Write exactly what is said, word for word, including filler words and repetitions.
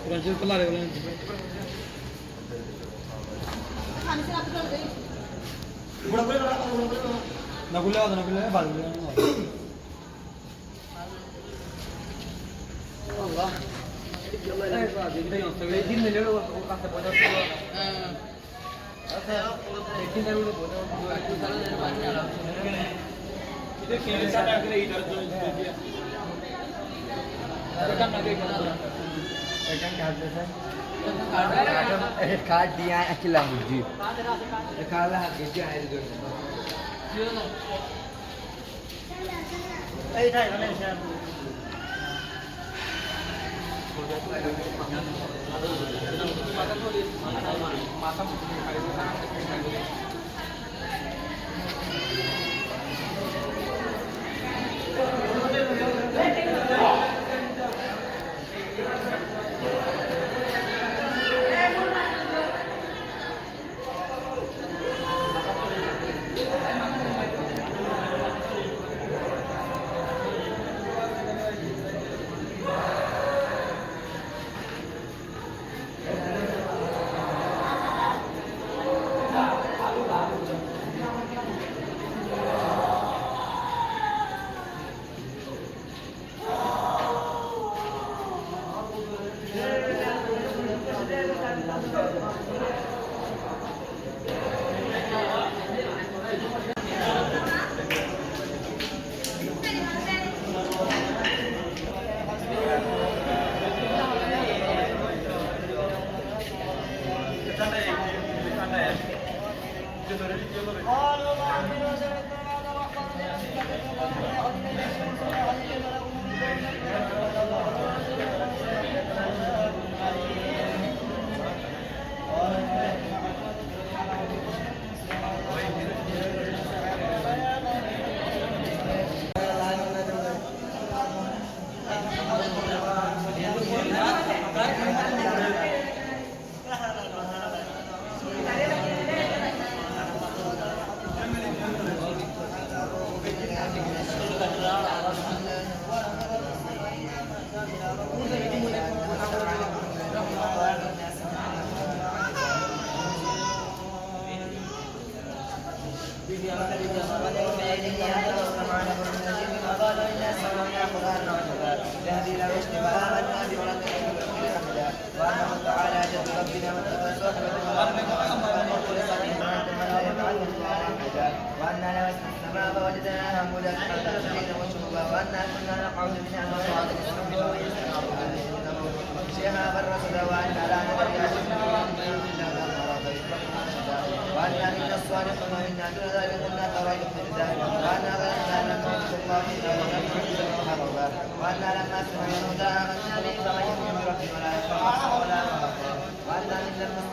Nak kuliah, nak kuliah, eh, baru kuliah. Kadi yang hilang uji. Kalah kerja itu. وأنا كنا نقعد منها مقاعد للسمع فقال لسمعنا شهابا رصدا وأنا لا ندري أشر أراد بنا أم أراد بنا رشدا وأنا منا الصالحون ومنا دون ذلك كنا طرائق قددا وأنا ظننا أن لن نعجز الله في الأرض ولن نعجزه هربا وأنا لما سمعنا الهدى آمنا به فمن يؤمن بربه ولا يخاف بخسا ولا رهقا وأنا منا المسلمون